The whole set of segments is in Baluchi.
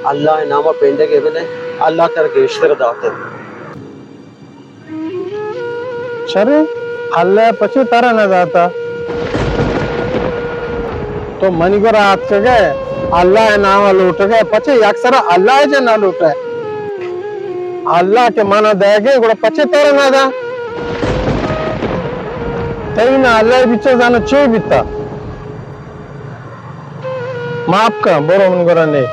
اللہ ءِ نام ءَ پنڈگے بدے، اللہ ترا گیشتر داتہ۔ چرے؟ اللہ ءَ پچے ترا نہ داتا؟ تو منی گورا آتکگ ئے، اللہ ءِ نام ءَ لوٹگ ئے، پچے یک سرا اللہ ءِ جن ءَ لوٹ ئے؟ اللہ کہ من ءَ دئیگ ئے، گڑا پچے ترا نہ دا؟ تئی نہ اللہ ءِ بیچ ءَ زانو چے بیتا؟ معاف کن، برو من گورا نے۔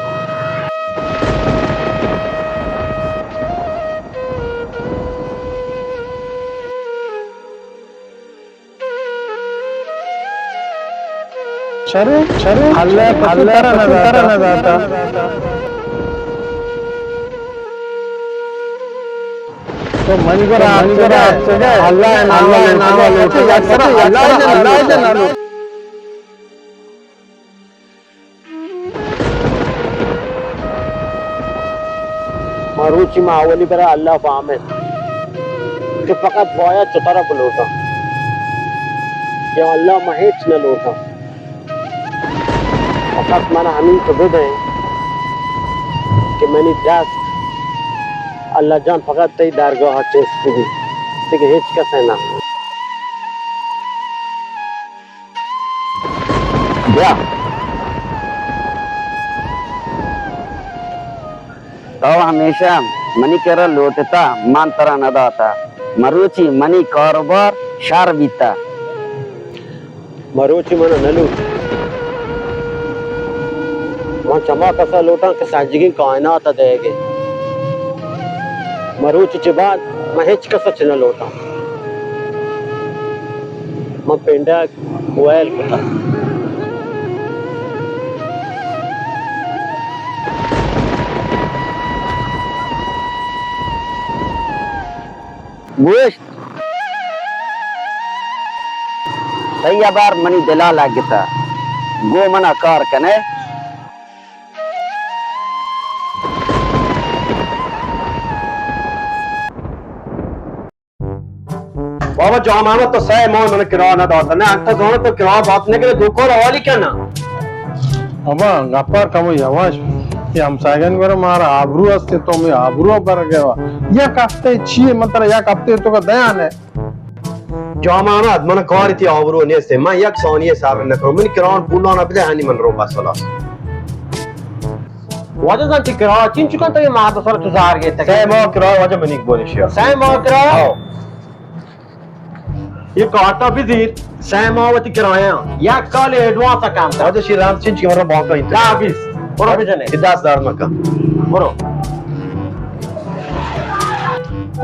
چرے، چرے، اللہ ءَ پچے ترا نہ داتا؟ تو منی گورا آتکگ ئے، اللہ ءِ نام ءَ لوٹگ ئے، یک سرا اللہ ءِ جن ءَ لوٹ۔ مروچی ما اولی برا اللہ فہمت کہ فقط باید چہ ترا بلوٹاں۔ یا اللہ، ما ہچ نہ لوٹاں، فقط منا ہمین تو بدئے کہ منی دست، اللہ جان، فقط تئی درگاہ ءَ چست بی، دگہ ہچ کس ءَ نہ۔ بیا۔ تو ہمیشہ منی کرا لوٹتا، من ترا نہ داتا۔ مروچی منی کاروبار شر بیتا۔ مروچی من نہ لوٹ۔ من چما کسا لوٹاں کہ سجگیں کائنات ءَ دئیگ ئے۔ مروچی چہ بعد من ہچ کس ءَ چہ نہ لوٹاں۔ من پنڈگ ویل کتگ۔ گوشت، تئی ہبر منی دل ءَ لگتہ، گوں من ءَ کار کن ئے؟ بابا جان محمد، تو سئے ماہ من کرایہ نہ داتہ۔ نہ، انت زانو تو کرایہ بات نہ کرے، دو کال حوالی کنا۔ بابا، گپار کمو یواش۔ اے ہمسایگانی گورا مارا آبرو است، تو ہمے آبرو برگ ئے وا۔ یک ہفتے چیے، من ترا یک ہفتے تو کا دیان ہے۔ جان محمد، من کاری تئی آبرو نیست، من یک ثانیہ صبر نہ کنم۔ من کرایہ پولان بدے، ہنی من رو بس خلاص۔ واجہ زانتی کرایہ چینچو کنت، یہ ماہ سر تو زار گیتگ۔ سئے ماہ کرایہ واجہ منی بولش یا۔ سئے ماہ کرایہ؟ ہاؤ۔ یہ کارتا بزیر، سئے ماہ وتی کرایہ، یک کال ایڈوانس کم کن۔ واجہ شی رند چینچو کہ مرا بانک انت۔ دہ بیست، برو بجنے۔ یہ دست درد مکن۔ برو۔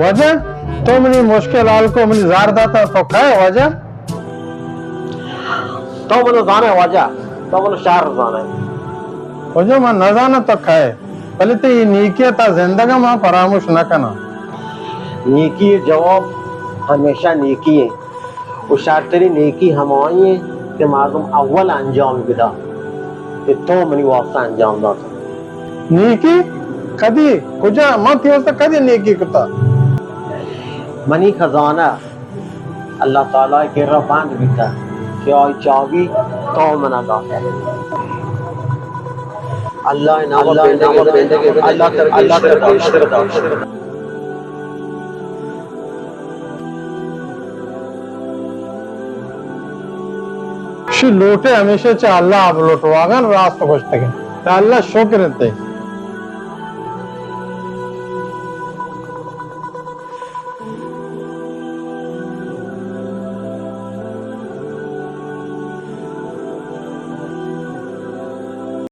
واجہ، تو منی مشکل حال کو، منی زار داتا، تو کئے واجہ؟ تو من زانے واجہ، تو من شر زانے۔ واجہ من نزاناں تو کئے، بلے تئی اے نیکی ءَ تا زندگ ءَ من فراموش نہ کناں۔ نیکی ءِ جواب ہمیشہ نیکی ایں، و شرتریں نیکی ہمائی ایں کہ مردم اول انجام بدا کہ تو منی واسطہ انجام دات۔ نیکی؟ کدی؟ کجا؟ من تئی واسطہ کدی نیکی کتا؟ منی خزانہ اللہ تعالی ءِ کرا بند بیتہ کہ آئی چابی تو منا داتہ۔ اللہ ءِ نام ءَ پنڈگے بدے، اللہ ترا گیشتر دات۔ شی لوٹے ہمیشہ چہ اللہ ءَ بلوٹ، واگن راست گوشتگ ئے۔ اللہ شکر انت۔